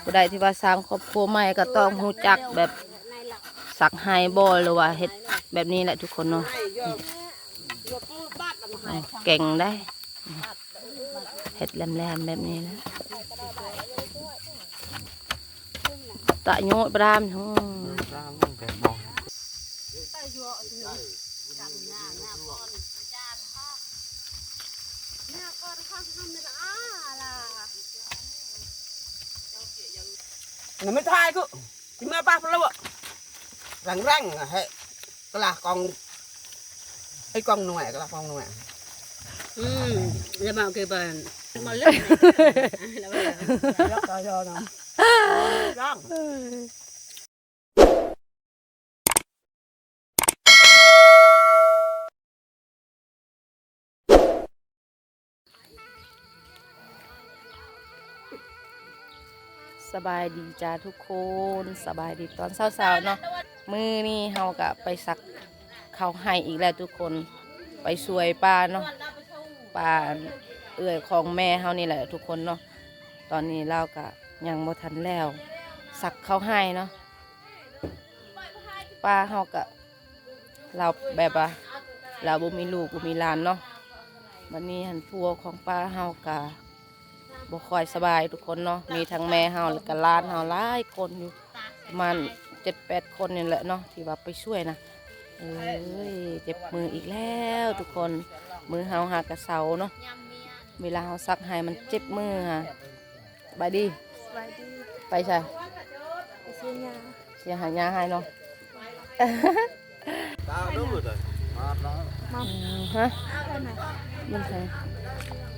ຜູ້ໃດທີ່ວ່າສ້າງຄອບຄົວໃໝ່ກໍຕ້ອງຮູ້ຈັກແບບສັກໄຮບໍ່ ຫຼືວ່າເຮັດແບບນີ້ແຫຼະທຸກຄົນເນາະ. ເກັ່ງໄດ໋ ເຮັດແຫຼມໆແບບນີ້ແຫຼະ ຕະໂຍດປາດາມ. ມັນໄມ່ຖ່າຍກູ ຊິມາປາປະໂລ ລັງໆ ໃຫ້ກະລາກອງ ໃຫ້ກອງໜ່ວຍ ກະລາກອງໜ່ວຍ. ອືມ ແລ້ວມາເກີບານ ມາເລີຍ ແລ້ວກໍຢໍນຳ ລອງ. ສະບາຍດີຈ້າທຸກຄົນ ສະບາຍດີຕອນເຊົ້າໆເນາະ. ມື້ນີ້ເຮົາກະໄປສັກເຂົ້າໄຮ່ອີກແລ້ວທຸກຄົນ ໄປຊ່ວຍປ້າເນາະ ປ້າເອື້ອຍຂອງແມ່ເຮົານີ້ແຫຼະທຸກຄົນເນາະ. ຕອນນີ້ລາວກະຍັງບໍ່ທັນແລ້ວ ສັກເຂົ້າໄຮ່ເນາະ. ປ້າເຮົາກະ ລາວແບບວ່າລາວບໍ່ມີລູກບໍ່ມີຫຼານເນາະ. ບັດນີ້ຫັ້ນຜົວຂອງປ້າເຮົາກະບໍ່ຄ່ອຍສະບາຍທຸກຄົນເນາະ ມີທັງແມ່ເຮົາ ແລ້ວກະຫຼານເຮົາຫຼາຍຄົນຢູ່ ປະມານເຈັດແປດຄົນນີ້ແຫຼະເນາະ ທີ່ວ່າໄປຊ່ວຍນະ. ເອີຍ ເຈັບມືອີກແລ້ວທຸກຄົນ ມືເຮົາຫາກະເຊົາເນາະ ເວລາເຮົາສັກໄຮ່ມັນເຈັບມືຫາ. ສະບາຍດີ ສະບາຍດີ ໄປໃສ? ໄປເສຍຫຍ້າ ເສຍຫາຫຍ້າໃຫ້ເນາະ. ຮະ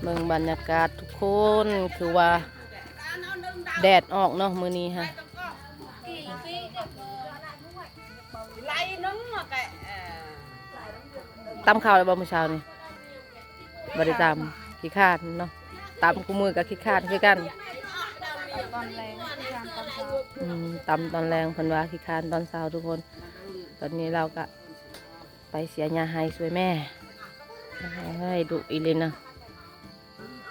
ເບິ່ງບັນຍາກາດທຸກຄົນ ຄືວ່າແດດອອກເນາະມື້ນີ້ຮະ. ຕຳເຂົ້າແລ້ວບໍ່ມື້ເຊົ້ານີ້? ບໍ່ໄດ້ຕຳ ຂີ້ຄ້ານເນາະ ຕຳຄູ່ມື້ກໍຂີ້ຄ້ານຄືກັນ. ຕອນແລງ ອືມ ຕຳຕອນແລງ ເພິ່ນວ່າຂີ້ຄ້ານຕອນເຊົ້າທຸກຄົນ. ຕອນນີ້ລາວກະໄປເສຍຫຍ້າໄຮ່ຊ່ວຍແມ່. ເອີຍ ດຸອີ່ຫຼີນະ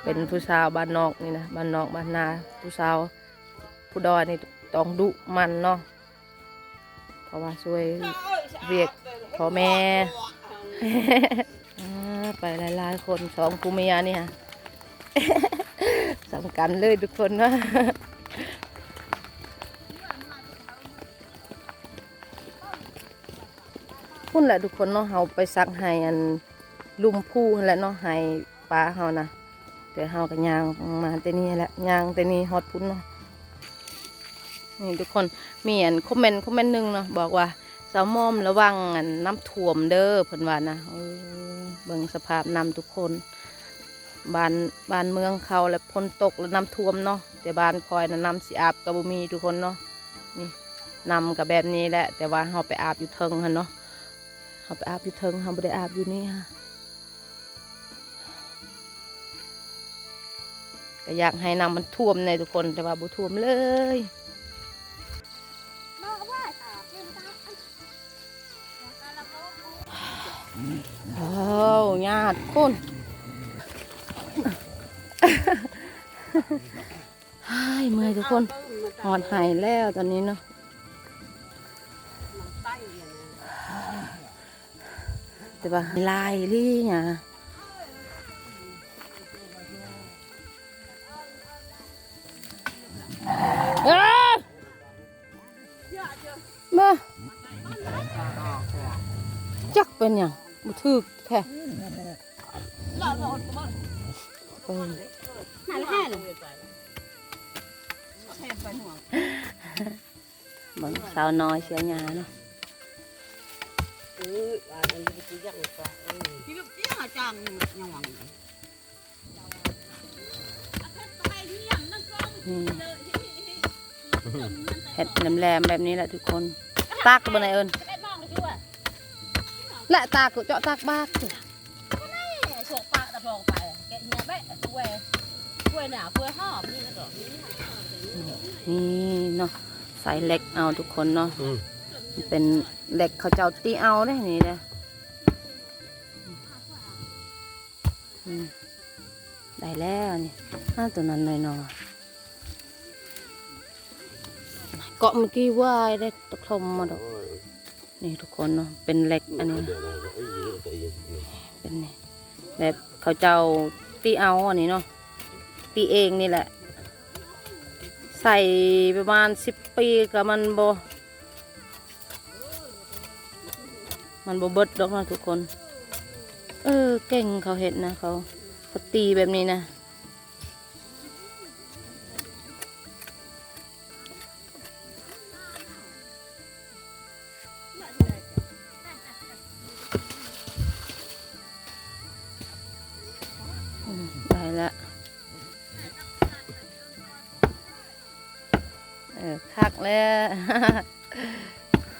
ເປັນຜູ້ສາວບ້ານນອກນີ້ນະ ບ້ານນອກບ້ານນາ ຜູ້ສາວຜູ້ດອຍນີ້ຕ້ອງດຸໝັ່ນເນາະ. ເພາະວ່າຊ່ວຍວຽກພໍ່ແມ່ ອາ ໄປຫຼາຍໆຄົນ ສອງຜົວເມຍນີ້ຫະ ສ່ຳກັນເລີຍທຸກຄົນເນາະ. ພຸ້ນແຫຼະທຸກຄົນເນາະ ເຮົາໄປສັກໄຮ່ອັນລຸ່ມພູຫັ້ນແຫຼະເນາະ ໄຮ່ ປ້າເຮົານະ ແຕ່ເຮົາກໍຍ່າງມາແຕ່ນີ້ແຫຼະ ຍ່າງແຕ່ນີ້ຮອດພຸ້ນເນາະ. ນີ້ທຸກຄົນ ມີອັນຄອມເມັນ ຄອມເມັນໜຶ່ງເນາະ ບອກວ່າ ສາວໝອມລະວັງອັນນ້ຳຖ້ວມເດີ ເພິ່ນວ່ານະ. ເອີ ເບິ່ງສະພາບນ້ຳທຸກຄົນ ບ້ານ ບ້ານເມືອງເຂົາລະຝົນຕົກລະນ້ຳຖ້ວມເນາະ ແຕ່ບ້ານຂ້ອຍນະນ້ຳຊິອາບກໍບໍ່ມີທຸກຄົນເນາະ. ນີ້ ນ້ຳກໍແບບນີ້ແຫຼະ ແຕ່ວ່າເຮົາໄປອາບຢູ່ເທິງຫັ້ນເນາະ ເຮົາໄປອາບຢູ່ເທິງ ເຮົາບໍ່ໄດ້ອາບຢູ່ນີ້ຫະ. ກໍຢາກໃຫ້ນ້ຳມັນຖ້ວມແດ່ທຸກຄົນ ແຕ່ວ່າບໍ່ຖ້ວມເລີຍ. ໂອ້ ຍາດຄົນ ເມື່ອຍທຸກຄົນ ຮອດໄຮ່ແລ້ວຕອນນີ້ເນາະ. ແຕ່ວ່າຫຼາຍອີ່ຫຼີຫຍ້າ ເອີ ມາ ຈັກເປັນຫຍັງ ບໍ່ຖືກແທ້. ເອີ ເບິ່ງສາວນ້ອຍເສຍຫຍ້າເນາະ. ເຮັດແຫຼມໆແບບນີ້ແຫຼະທຸກຄົນ. ຕັກບໍ່ໄດ້ເອີ້ນ ແລະຕັກ ເຈາະຕັກບາກ. ນີ້ເນາະ ໃສ່ເຫຼັກເອົາທຸກຄົນເນາະ. ອືມ ເປັນເຫຼັກເຂົາເຈົ້າຕີເອົາເດ້ນີ້ເດ້. ອືມ ໄດ້ແລ້ວນີ້ ອາ ໂຕນັ້ນໜ້ອຍໜໍ່. ເກາະເມື່ອກີ້ວາຍໄດ້ຕະຄ່ອມມາດອກ. ໂອ້ຍ ນີ້ທຸກຄົນເນາະ ເປັນເຫຼັກອັນນີ້ນະ ເປັນນີ້ ແບບເຂົາເຈົ້າຕີເອົາອັນນີ້ເນາະ ຕີເອງນີ້ແຫຼະ ໃສ່ປະມານສິບປີກໍມັນບໍ່ ມັນບໍ່ເບິດດອກເນາະທຸກຄົນ. ເອີ ເກັ່ງເຂົາເຮັດນະ ເຂົາ ເຂົາຕີແບບນີ້ນະ. ອືມ ໄດ້ລະ ເອີ ຄັກແລ້ວ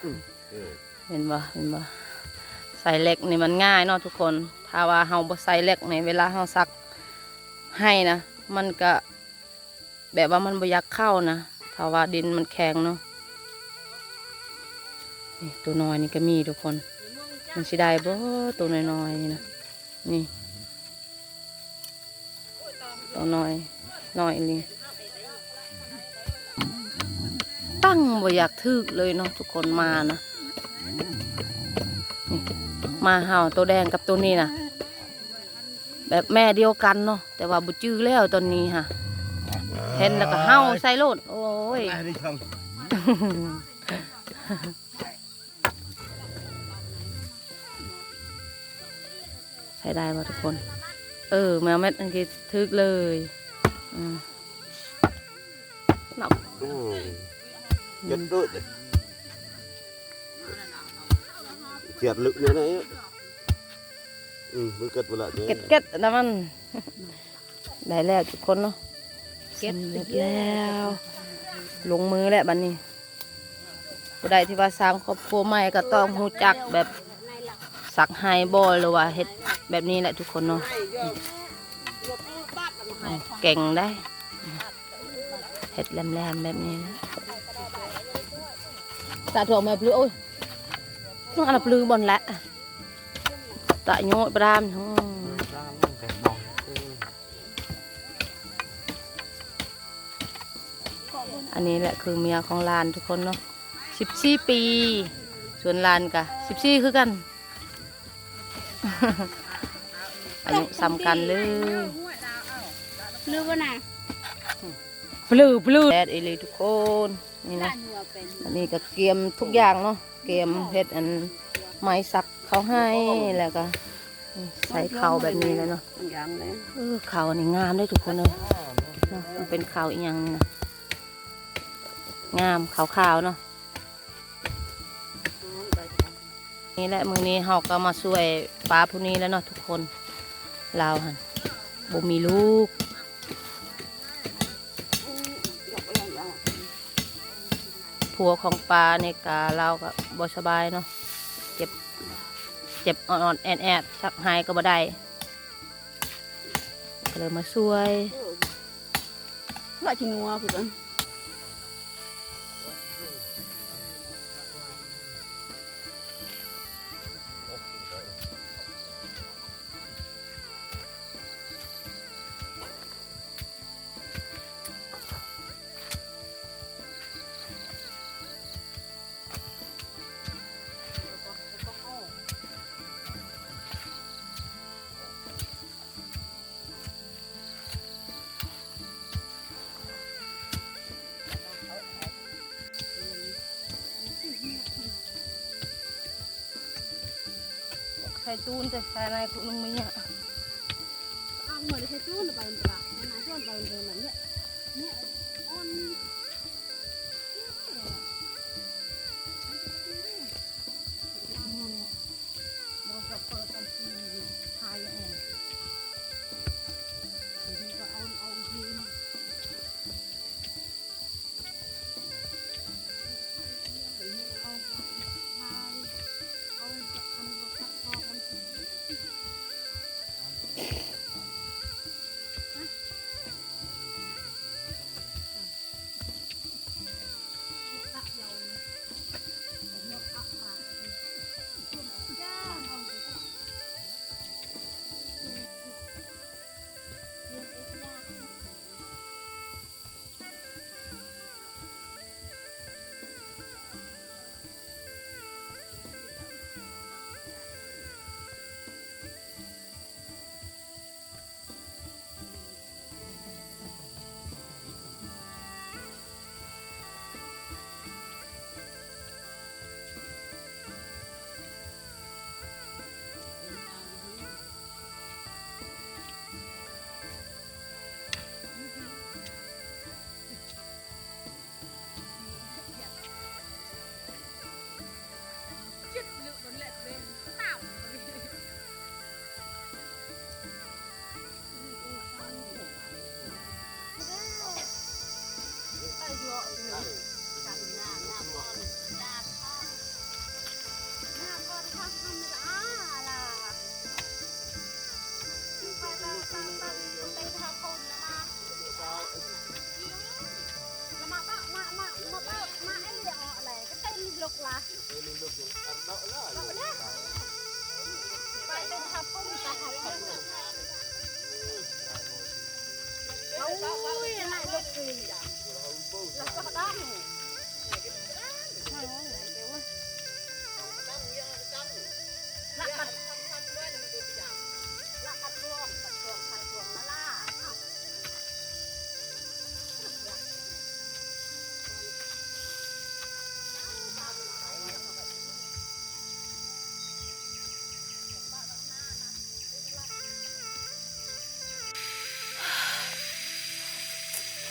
ອືມ ເອີ ເຫັນບໍ່ ເຫັນບໍ່ ໃສ່ເຫຼັກນີ້ມັນງ່າຍເນາະທຸກຄົນ. ຖ້າວ່າເຮົາບໍ່ໃສ່ເຫຼັກນີ້ ເວລາເຮົາສັກໄຫ້ນະ ມັນກະ ແບບວ່າມັນບໍ່ຢາກເຂົ້ານະ ຖ້າວ່າດິນມັນແຂງເນາະ. ນີ້ ໂຕນ້ອຍນີ້ກໍມີທຸກຄົນ ມັນຊິໄດ້ບໍ່ ໂຕນ້ອຍໆນີ້ນະ ນີ້ ໂຕນ້ອຍ ນ້ອຍອີ່ຫຼີ ຕັ້ງບໍ່ຢາກຖືກເລີຍເນາະທຸກຄົນ ມານະ ນີ້ ມາເຫົ່າ ໂຕແດງກັບໂຕນີ້ນະ. ແບບແມ່ດຽວກັນເນາະ ແຕ່ວ່າບໍ່ຈື່ແລ້ວຕອນນີ້ຫະ ເຫັນແລ້ວກໍເຫົ່າໃສ່ໂລດ. ໂອ້ຍ ໃຊ້ໄດ້ບໍ່ທຸກຄົນ? ເອີ ແມວເມັດອັນກີ້ຖືກເລີຍ ອືມ. ເນາະ ອືມ ເຈັດໂດດເດ້ ຂຽດລຶກແນ່ໆ ອືມ ບໍ່ເກັດບໍ່ລະເດ້ ເກັດໆ ອັນນັ້ນມັນ ໄດ້ແລ້ວທຸກຄົນເນາະ ເກັດ ສຳເລັດແລ້ວ ລົງມືແລ້ວບັດນີ້. ຜູ້ໃດທີ່ວ່າສ້າງຄອບຄົວໃໝ່ກໍຕ້ອງຮູ້ຈັກແບບສັກໄຮ່ບໍ່ ຫຼືວ່າເຮັດແບບນີ້ແຫຼະທຸກຄົນເນາະ. ເກັ່ງໄດ໋ ເຮັດແຫຼມໆແບບນີ້ນະ ສາທຸແມ່ປລື ໂອ້ຍ ນ້ອງອັນນະປລືບ່ອນແຫຼະ ຕະໂຍດປະດາມ ອືມ. ອັນນີ້ແຫຼະຄືເມຍຂອງຫຼານທຸກຄົນເນາະ ສິບສີ່ປີ ສ່ວນຫຼານກະສິບສີ່ຄືກັນ ອາຍຸສ່ຳກັນເລີຍ ບລືບໍ່ນະ ບລື ບລື ແດດອີ່ຫຼີທຸກຄົນ ນີ້ນະ ອັນນີ້ກະກຽມທຸກຢ່າງເນາະ ກຽມເຮັດອັນໄມ້ສັກເຂົ້າໄຮ່ ແລ້ວກໍໃສ່ເຂົ້າແບບນີ້ແຫຼະເນາະ ເອີ ເຂົ້ານີ້ງາມເດ້ທຸກຄົນເອີຍເນາະ ມັນເປັນເຂົ້າອີ່ຫຍັງນີ້ນະ ງາມຂາວໆເນາະ ນີ້ແຫຼະ ມື້ນີ້ເຮົາກໍມາຊ່ວຍປ້າຜູ້ນີ້ແຫຼະເນາະທຸກຄົນ ລາວຫັ້ນບໍ່ມີລູກ ຜົວຂອງປ້ານີ້ກະລາວກະບໍ່ສະບາຍເນາະ ເຈັບ ເຈັບອອດໆແອດໆ ສັກໄຮ່ກໍບໍ່ໄດ້ ກໍເລີຍມາຊ່ວຍ ລະຂີ້ງົວຄືກັນ. ໃສ່ຕູນ ແຕ່ໃສ່ໃນຄຸໜຶ່ງມີຫຍັງ ເອົາເງິນໃສ່ຕູນໄປຕະຫຼາດ ນາຊວນໄປເດີນນັ້ນເນຍ ເນຍ ອ່ອນ. ອ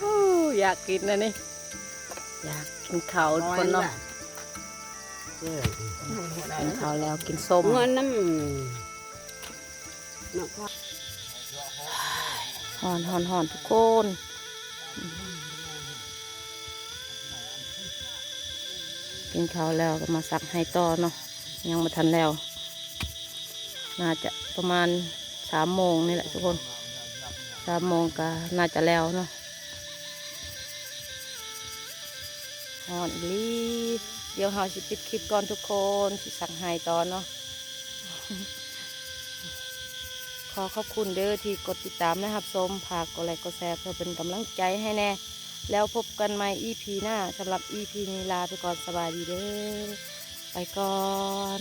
ໂອ້ ຢາກກິນອັນນີ້ ຢາກກິນເຂົ້າທຸກຄົນເນາະ. ກິນເຂົ້າແລ້ວກິນສົ້ມ ເມືອນນຳ ຮ້ອນໆໆ ທຸກຄົນ. ກິນເຂົ້າແລ້ວກໍມາສັກໄຮ່ຕໍ່ເນາະ ຍັງບໍ່ທັນແລ້ວ ໜ້າຈະປະມານສາມໂມງນີ້ແຫຼະທຸກຄົນ ສາມໂມງກໍໜ້າຈະແລ້ວເນາະ. ຮ້ອນອີ່ຫຼີ. ດຽວເຮົາຊິປິດຄລິບກ່ອນທຸກຄົນ ຊິສັກໄຮ່ຕໍ່ເນາະ. ຂໍຂອບຄຸນເດີທີ່ກົດຕິດຕາມ ແລະ ຮັບຊົມ. ຝາກກົດໄລກົດແຊເພື່ອເປັນກຳລັງໃຈໃຫ້ແດ່. ແລ້ວພົບກັນໃໝ່ອີພີໜ້າ. ສຳລັບອີພີນີ້ລາໄປກ່ອນ ສະບາຍດີເດີ ໄປກ່ອນ.